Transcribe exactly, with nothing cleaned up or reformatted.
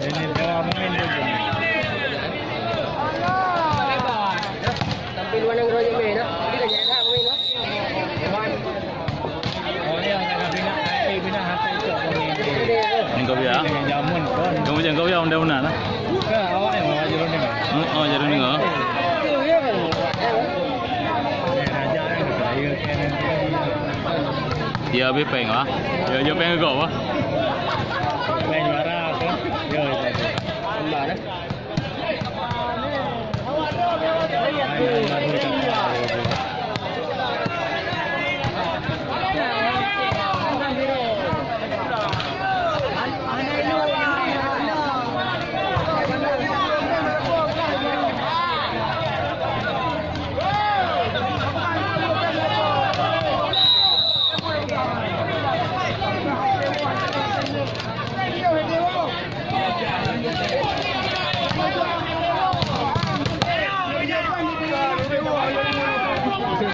Ini cara main dia tu. Sampai luar negara je main, nak? Tapi dah jalan main, nak? Oh, ya, nak bina, eh, bina hati tu, main dia. Ni kau biar. Jamun, kon. Kamu jangan kau biar undang-undang lah. Kan, awak yang awak jeruk ni. Hmm, oh, jeruk ni kau. Ya, raja yang saya kan. Dia habis peng lah. Dia je peng kau apa?